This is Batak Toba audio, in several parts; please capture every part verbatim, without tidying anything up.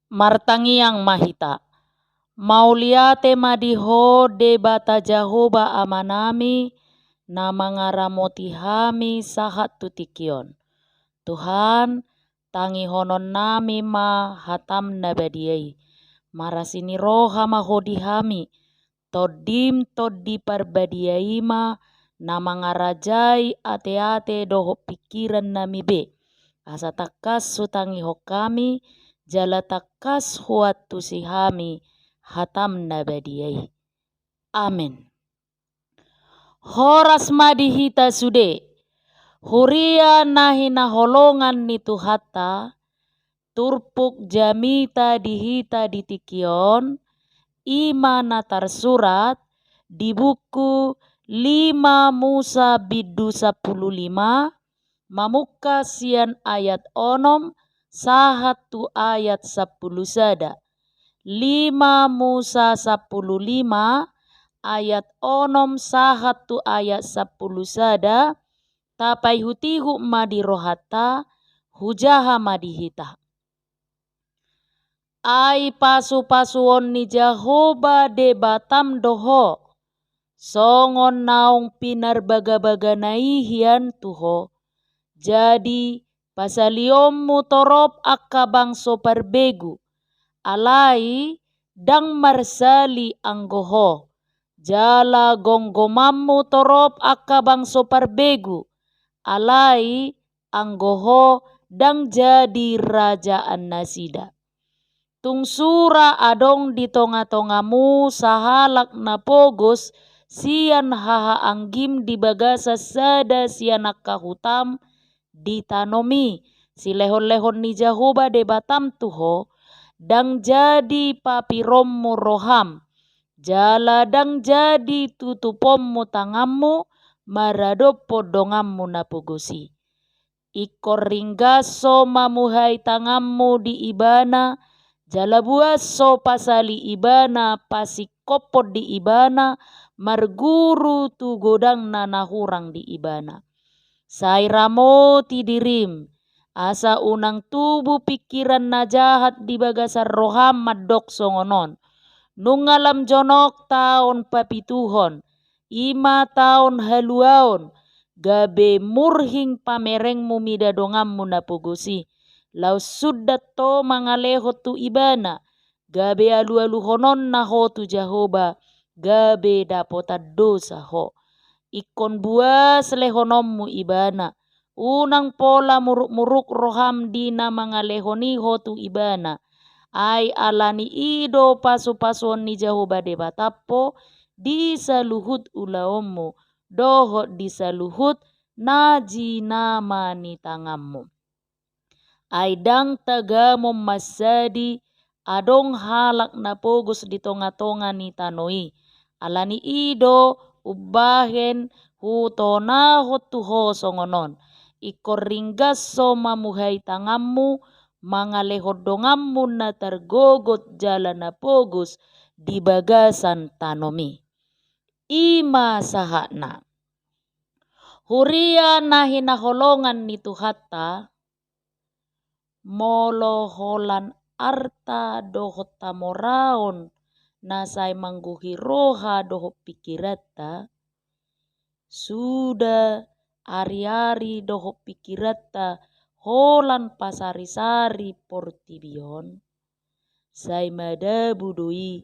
Martangiang ma hita. Mauliate ma di Ho Debata Jahowa Amanami, na mangaramoti hami sahat tu tingki on. Tuhan, tangihononnami ma hataM na badia i. Marasi ni roha ma Ho di hami, TondiM Tondi Parbadia i ma na mangarajai ateate dohot pingkirannami be, asa tangkas hutangihon hami, jala tangkas huantusi hami hataM na badia i. Amen. Horas ma di hita sude, huria na hinaholongan ni Tuhanta, turpuk jamita di hita di tingki on, i ma na tarsurat di buku Lima Musa bindu sampulu lima, mamungka sian ayat onom sahat tu ayat sampulu sada. Lima Musa sampulu lima, ayat onom sahat tu ayat sampulu sada, tapaihutihut ma di rohanta, hujaha ma di hita. Ai pasupasuon ni Jahowa Debatam do ho, songon naung pinarbagabagana i hian tu ho. Jadi, pasalionmu torop angka bangso parbegu, alai ndang marsali anggo ho. Jala gomgomanmu torop angka bangso parbegu, alai anggo ho ndang jadi rajaannasida. Tung sura adong di tongatongamu sahalak na pogos sian hahaanggim di bagasan sada sian angka hutam di tanomi, silehonlehon ni Jahowa Debatam tu ho, ndang jadi papironmu roham, jala ndang jadi tutuponmu tanganmu maradophon donganmu na pogos i. Ingkon ringgas ho mamuhai tanganmu di ibana, jala buas ho pasali ibana, pasingkophon di ibana, marguru tu godangna na hurang di ibana. Sai ramoti dirim, asa unang tubu pingkiran na jahat di bagasan roham mandok songon on: Nunga lam jonok taon papituhon, i ma taon haluaon, gabe murhing pamerengmu mida donganmu na pogos i, laos sundat ho mangalehon tu ibana, gabe alualuhononna ho tu Jahowa, gabe dapotan dosa ho. Ingkon buas lehononmu ibana, unang pola murukmuruk roham di na mangalehon i ho tu ibana. Ai ala ni i do pasupasuon ni Jahowa Debatam ho di saluhut ulaonmu, dohot di saluhut na jinama ni tanganmu. Ai ndang tagamon mansadi adong halak na pogos di tongatonga ni tano i. Ala ni i do umbahen hutonahon tu ho songon on: Ingkon ringgas ho mamuhai tanganmu mangalehon donganmu na targogot jala na pogos di bagasan tanomi. I ma sahatna. Huria na hinaholongan ni Tuhanta, molo holan arta dohot hamoraon na sai manggohi roha dohot pingkiranta, suda ariari dohot pingkiranta holan pasarisari portibi on, sai madabu do i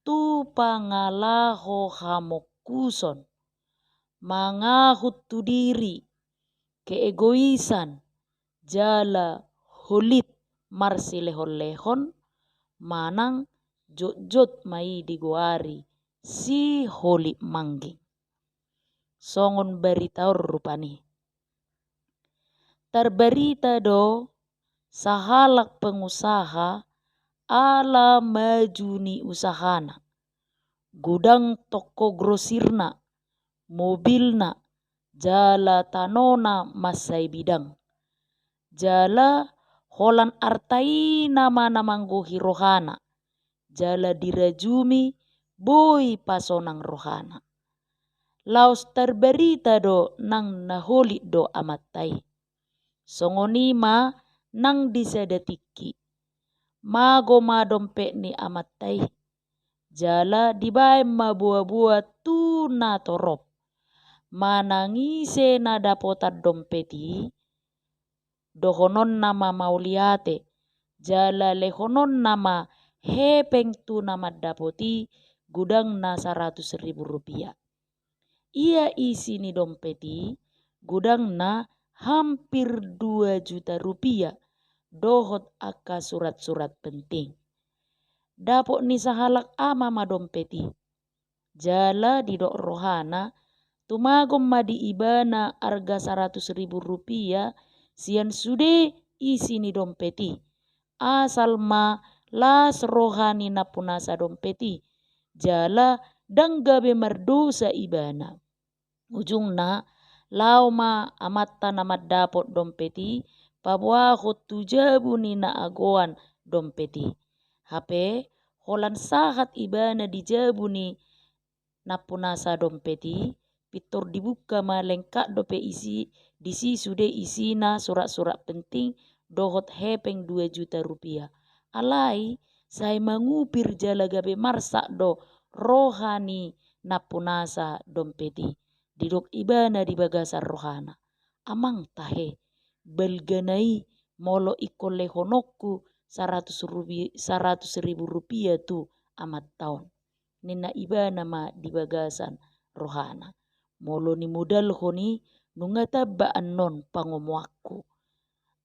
tu pangalaho hamongkuson, mangahut tu diri, keegoisan, jala holit marsilehonlehon, manang jotjot ma i digoari siholit mangging. Songon barita on rupani. Tarbarita do sahalak pengusaha ala maju ni usahana, godang toko grosirna, mobilna, jala tanona mansai bidang. Jala holan arta i nama na manggohi rohana, jala dirajumi boi pasonang rohana. Laos tarbarita do nang na holit do amanta i. Songon i ma nang di sada tingki. Mago ma dompet ni amanta i, jala dibaen ma boa-boa tu natorop. Manang ise na dapotan dompet i, dohononna ma mauliate, jala lehononna ma hepeng tu na mandapot i, godangna saratus ribu rupiah. Ia isi ni dompet i, godangna hampir dua juta rupiah, dohot angka surat-surat penting. Dapot ni sahalak ama ma dompet i. Jala didok rohana, tumagon ma di ibana arga saratus ribu rupiah sian sude isi ni dompet i. Asal ma las roha ni nampunasa dompet i, jala ndang gabe mardosa ibana. Ujungna, laho ma amanta na mandapot dompet i paboahon tu jabu ni na agoan dompet i. Hape, holan sahat ibana di jabu ni nampunasa dompet i, pintor dibuka ma lengkap dope isi, disi sude isina, surat-surat penting dohot hepeng dua juta rupiah. Alai, sai mangupir jala gabe marsak do roha ni nampunasa dompet i. Didok ibana di bagasan rohana, "Amang tahe, balga na i molo ingkon lehononku saratus rupi-, saratus ribu rupiah tu amanta on." Ninna ibana ma di bagasan rohana, "Molo nimodalhon i, nunga tamba annon pangomoanku."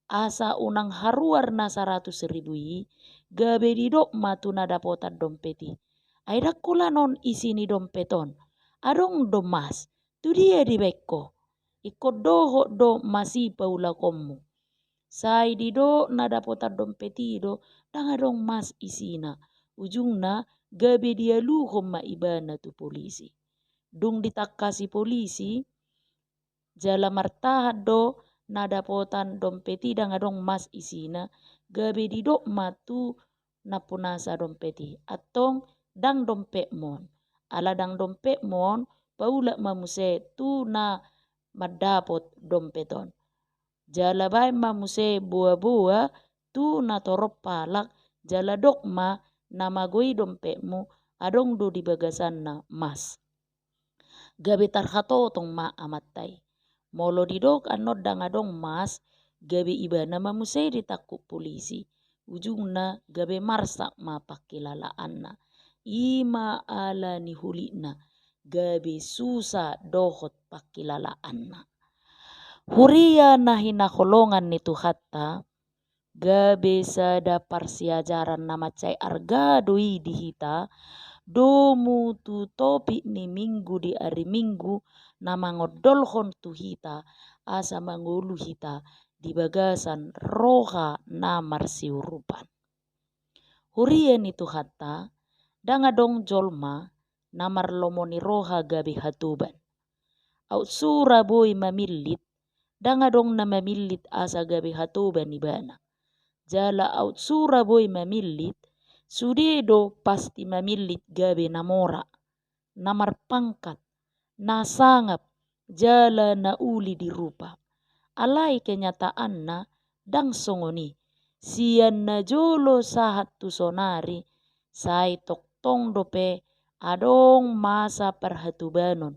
Asa unang haruar na saratus ribu i, gabe didok ma tu na dapotan dompet i, "Ai ndang holan on isi ni dompet on, adong do mas, tu dia dibaen ho? Ingkon dohot do mas i paulakonmu." Sai didok na dapotan dompet i do, "Ndang adong mas isina." Ujungna, gabe dialuhon ma ibana tu polisi. Dung ditangkasi polisi, jala martahan do na dapotan dompet i ndang adong mas isina, gabe didok ma tu nampunasa dompet i, "Antong ndang dompetmu on. Ala ndang dompetmu on, paulak ma muse tu na mandapot dompet on. Jala baen ma muse boa-boa tu natorop halak, jala dok ma na mago i dompetmu, adong do di bagasanna mas." Gabe tarhatotong ma amanta i. Molo didok annon ndang adong mas, gabe ibana ma muse ditangkup polisi. Ujungna gabe marsak ma pangkilalaanna. I ma ala ni hulitna, gabe susa dohot pangkilalaanna. Huria na hinaholongan ni Tuhanta, gabe sada parsiajaran na mansai arga do i di hita, domu tu topik ni Minggu di ari Minggu na mangondolhon tu hita, asa mangolu hita di bagasan roha na marsiurupan. Huria ni Tuhanta, ndang adong jolma na marlomo ni roha gabe hatoban. Aut sura boi mamillit, ndang adong na mamillit asa gabe hatoban ibana. Jala aut sura boi mamillit, sude do pasti mamillit gabe na mora, na marpangkat, na sangap, jala na uli di rupa. Alai kenyataanna ndang songon i. Sian na jolo sahat tu sonari, sai tongtong dope adong masa parhatobanon,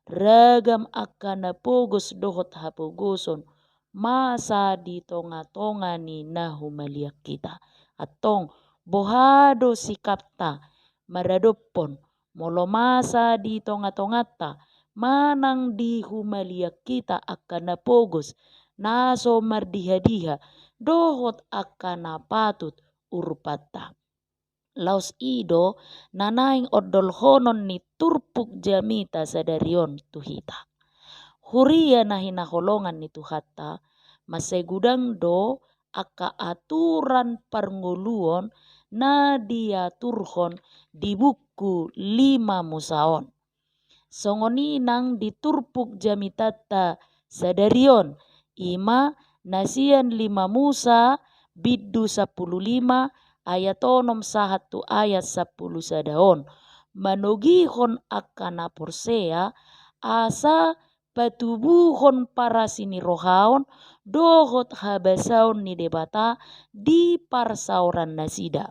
ragam angka na pogos dohot hapogoson, masa di tonga-tonga ni na humaliang hita. Antong, boha do sikapta maradophon, molo masa di tonga-tonganta, manang di humaliang hita angka na pogos, na so mardiha-diha, dohot angka na patut urupanta. Laos i do na naeng ondolhonon ni turpuk jamita sadari on tu hita. Huria na hinaholongan ni Tuhanta, mansai godang do angka aturan parngoluon na diaturhon di buku Lima Musa on. Songon i nang di turpuk jamitanta sadari on, i ma na sian Lima Musa bindu sampulu lima ayat onom sahat tu ayat sampulu sada on, manogihon angka na porsea asa patubuhon parasinirohaon dohot habasaon ni Debata di parsaorannasida.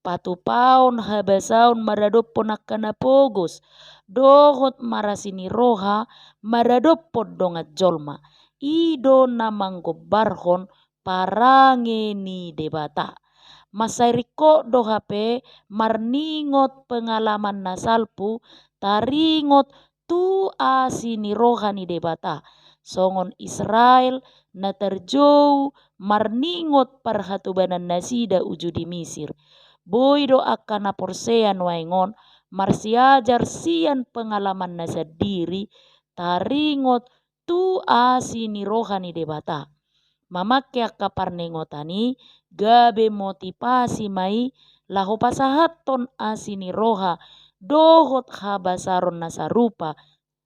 Patupaon habasaon maradophon angka na pogos, dohot marasiniroha maradophon dongan jolma. I do na manggombarhon parange ni Debata. Mansai ringkot do hape marningot pengalaman na salpu taringot tu asi ni roha ni Debata, songon Israel na tarjou marningot parhatobanannasida uju di Misir. Boi do angka na porsea nuaeng on marsiajar sian pengalamanna sandiri taringot tu asi ni roha ni Debata. Mamangke angka parningotan i gabe motivasi ma i laho pasahathon asi ni roha dohot habasaron na sarupa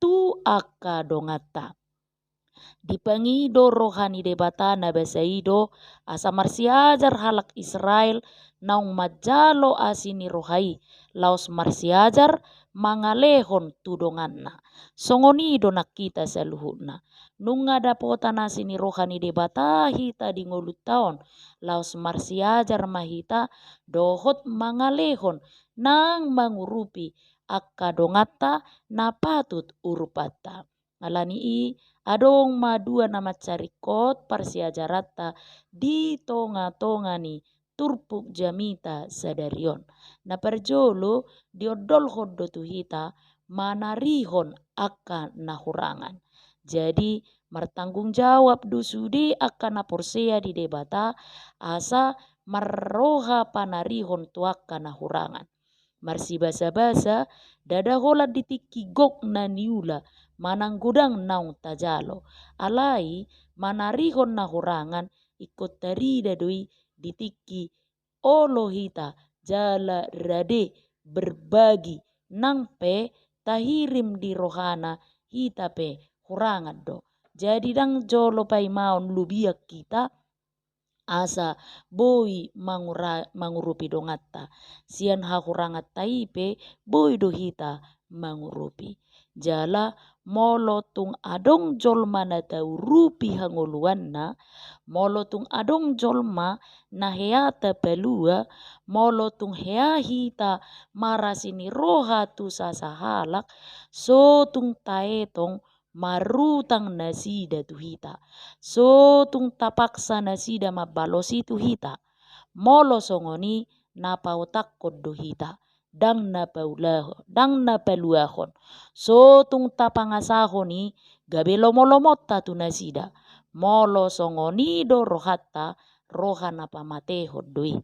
tu angka donganta. Dipangido roha ni Debata na basa i do asa marsiajar halak Israel naung manjalo asi ni roha i laos marsiajar mangalehon tu donganna. Songon i do nang hita saluhutna. Nunga dapotan asi ni roha ni Debata hita di ngolunta on, laos marsiajar ma hita dohot mangalehon nang mangurupi angka donganta na patut urupanta. Alani i, adong ma dua na mansai ringkot parsiajaranta di tonga-tonga ni turpuk jamita sadari on. Na parjolo, diondolhon do tu hita manarihon angka na hurangan. Jadi, martanggung jawab do sude angka na porsea di Debata asa marroha panarihon tu angka na hurangan. Marsibasa-basa, ndada holan di tingki gok na niula manang godang naung tajalo. Alai manarihon na hurangan ingkon tarida do i di tingki olo hita jala rade berbagi nang pe tahirim di rohana hita pe hurangan do. Jadi ndang jolo paimaon lubian hita asa boi mangura-, mangurupi donganta. Sian hahuranganta i pe boi do hita mangurupi. Jala molo tung adong jolma na taurupi hangoluanna, molo tung adong jolma na hea tapalua, molo tung hea hita marasi ni roha tu sasahalak, so tung taetong marutang nasida tu hita. So tung tapaksa nasida mambalos i tu hita. Molo songon i, na paotakhon do hita, ndang na paulaho-, ndang na paluahon. So tung tapangasahon i, gabe lomo-lomonta tu nasida. Molo songon i do rohanta, roha na pamatehon do i.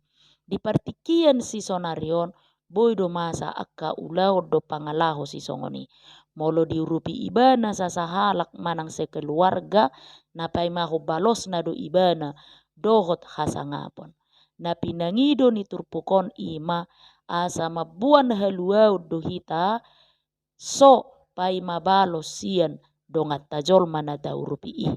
Di partingkian sisonari on, boi do masa angka ulaon dohot pangalaho sisongon i. Molo diurupi ibana sasahalak manang sakeluarga, na paimahon balosna do ibana dohot hasangapon. Na pinangido ni turpuk on i ma asa mamboan haluaon do hita, so paima balos sian donganta jolma na taurupi i.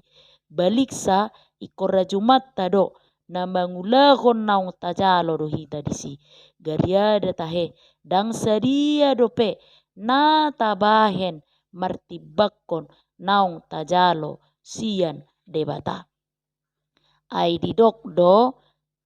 Baliksa, ingkon rajumanta do na mangulahon naung tajalo do hita disi. Gariada tahe, ndang sadia dope na tabahen martimbangkon naung tajalo sian Debata. Ai didok do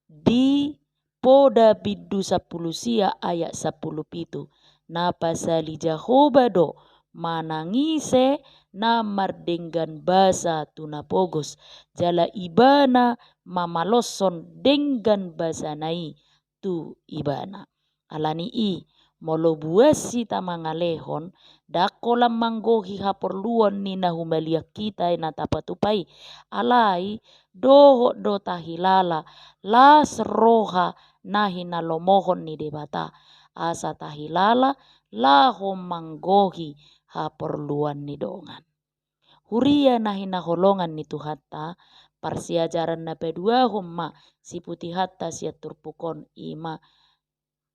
di Poda bindu sampulu sia ayat sampulu pitu, na pasali Jahowa do manang ise na mardenggan basa tu na pogos, jala ibana mamaloshon denggan basana i tu ibana. Alani i, molo buas hita mangalehon, ndang holan manggohi haporluan ni na humaliang hita na tapatupa i, alai dohot do tahilala las roha na hinalomohon ni Debata, asa tahilala laho manggohi haporluan ni dongan. Huria na hinaholongan ni Tuhanta, parsiajaran na paduahon ma siputihonta sian turpuk on, i ma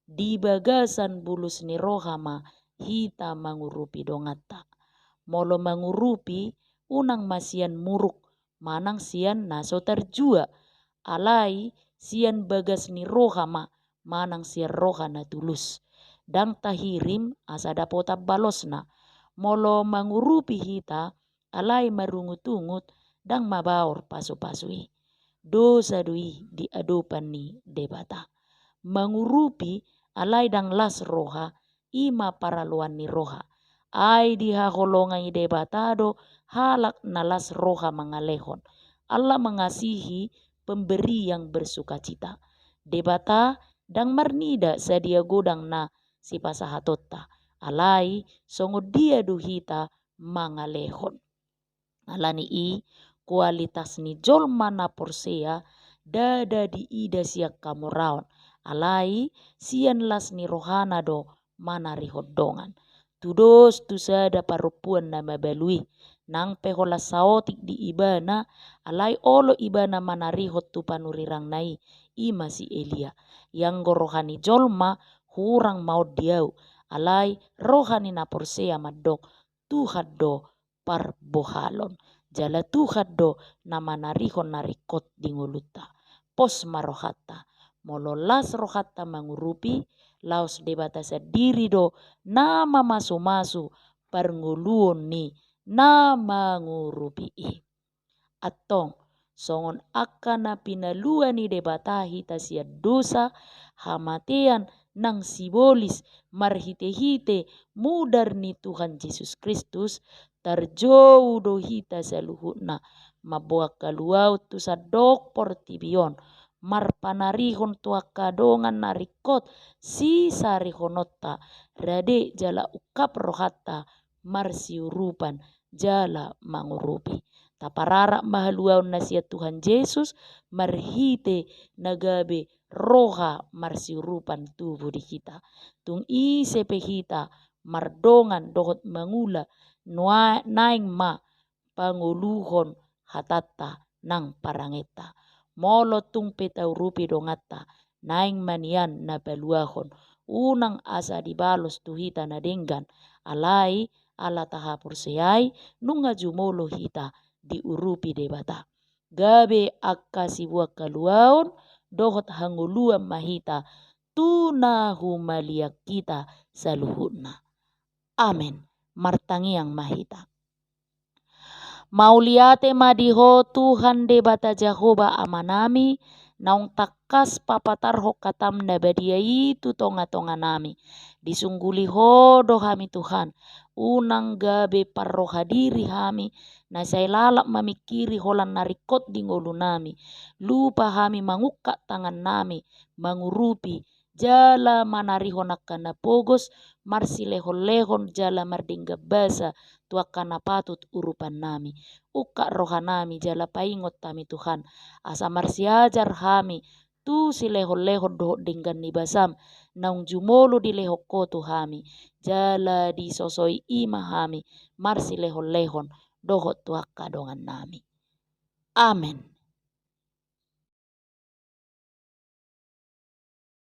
di bagasan bulus ni roha ma hita mangurupi donganta. Molo mangurupi, unang ma sian muruk manang sian na so tarjua, alai sian bagas ni roha ma manang sian roha na tulus. Ndang tahirim asa dapotan balosna. Molo mangurupi hita, alai marungutungut, ndang mabaor pasupasu i. Dosa do i di adopan ni Debata. Mangurupi alai ndang las roha, i ma paraloan ni roha. Ai dihaholongi Debata do halak na las roha mangalehon. Allah mengasihi pemberi yang bersukacita. Debata ndang marnida sadia godang na sipasahatonta. Alai songon dia do hita mangalehon. Ala ni i, kualitas ni jolma na porsea ndada diida sian hamoraon, alai sian las ni rohana do manarihon dongan. Tudos tu sada parompuan na mabalu i, nang pe holan saotik di ibana, alai olo ibana manarihon tu panurirangna i, i ma si Elia. Ianggo roha ni jolma hurang ma on di ahu, alai roha ni na porsea mandok, Tuhan do parbohalon. Jala Tuhan do na manarihon na ringkot di ngolunta. Pos ma rohanta. Molo las rohanta mangurupi, laos Debata sandiri do na mamasumasu parngoluon ni na mangurupi i. Antong, songon angka na pinalua ni Debata hita sian dosa, hamatean nang sibolis marhitehite mudar ni Tuhan Jesus Kristus, tarjou do hita saluhutna, mamboan haluaon tu sandok portibi on, marpanarihon tu angka dongan na ringkot sisarihononta, rade jala ungkap rohanta marsiurupan jala mangurupi. Tapararat ma haluaon na sian Tuhan Jesus marhite na gabe roha marsiurupan tubu di hita. Tung ise pe hita mardongan dohot mangula, nua-, naeng ma pangoluhon hatanta nang parangenta. Molo tung pe taurupi donganta, naeng ma nian na paluahon, unang asa dibalos tu hita na denggan, alai ala tahaporseai nunga jumolo hita diurupi Debata. Gabe angka siboan haluaon dohot hangoluan ma hita tu na humaliang hita saluhutna. Amen. Martangiang ma hita. Mauliate ma di Ho Tuhan Debata Jahowa Amanami, naung tangkas papatarhon hatam na badia i tu tongatonganami. Disungguli Ho do hami Tuhan, unang gabe parroha diri hami, na sai lalap mamingkiri holan na ringkot di ngolunami. Lupa hami mangungkap tangannami, mangurupi, jala manarihon angka na pogos, marsilehonlehon jala mardenggan basa tu angka na patut urupannami. Ungkap rohanami jala paingot hami Tuhan, asa marsiajar hami tu silehonlehon dohot denggan ni basam, naung jumolo dilehon Ho tu hami, jala disosoi i ma hami marsilehonlehon dohot tu angka dongannami. Amen.